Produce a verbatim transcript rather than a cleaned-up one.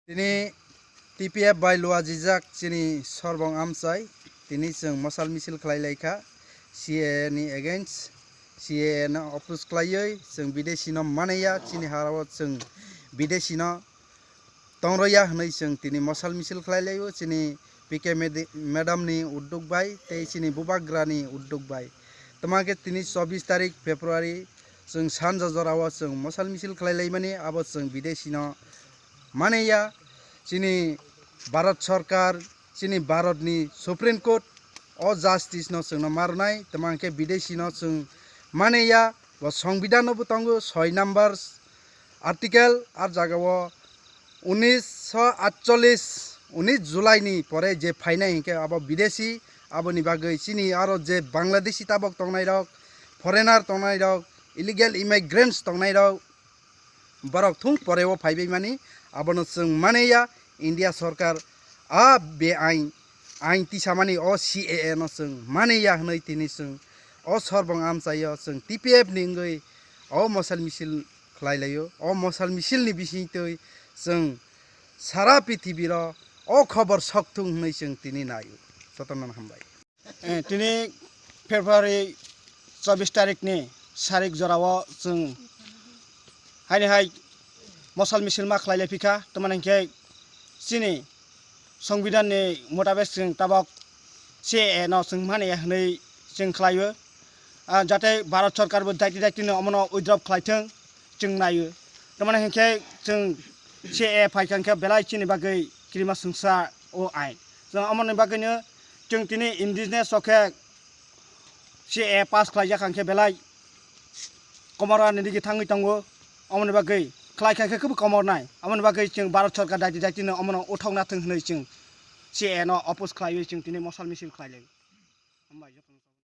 Tini T P F bai luajijak chini sorbong amchai, tini chwng mosal misil khlai lai kha C A A ni against, C A A no oppose khlaiwi chwng bidesi no manaya, chini harao chwng bidesi no tongroya hwnwi chwng tini mosal misil khlai laio, chini P K medi-, madam ni uddog bai tei chini bubagra ni uddog bai. Twma khe tini chobbish tarik February chwng sanja jorao chwng mosal misil khlai laimani, abo chwng bidesi no manaya. Chini Bharat Sarkar, chini Bharat ni Supreme Court o justice no chwngno marwnai, twma khe bidesi no chwng manaya, bo Songbidan no bo tongo soi number article, ar jagao unis sho atchollis, unis July ni pore je phainai hinkhe abo bidesi, aboni bagwi chini aro je Bangladeshi tabok tongnai rok, foreigner tongnai rok, illegal immigrants tongnai rok, borok thung pore o phaibai mani, abono chwng manaya. India sorkar a be ain, ain tisamani o C A A no chwng manaya hwnwi tini chwng o sorbong amchaio chwng T P F ni wngwi o mosal misil khlai laio. O mosal misil ni bisingtwi chwng sara pithibiro o khobor sokthung hwnwi chwng tini naio. Jotono hambai. Eh, tini February chobbish tarik ni sarik jorao chwng haini hai mosal misil ma khlai lai phikha, tamani hinkhe chini Songbidan ni motabek chwng tabok C A A no chwng mani hwnwi chwng khlaio. Ah, jate Bharat Sarkar bo daiti daiti no omono withdraw khlai thung, chwng naio. Tamani hinkhe chwng C A A phaikha hinkhe belai chini bagwi kirima swngsa o ain. Chwng omoni bagwino chwng tini indigenous rok khe C A A pass khlaijak hinkhe belai komor ani digi thangwi tongo. Omoni bagwi khlai kha khe kwbwi komor nai. Omoni bagwi chwng Bharat Sarkar daiti daiti no omono uthok na thung hwnwi chwng C A A no oppose khlaiwi chwng tini mosal misil khlai lai. Hambai jotono.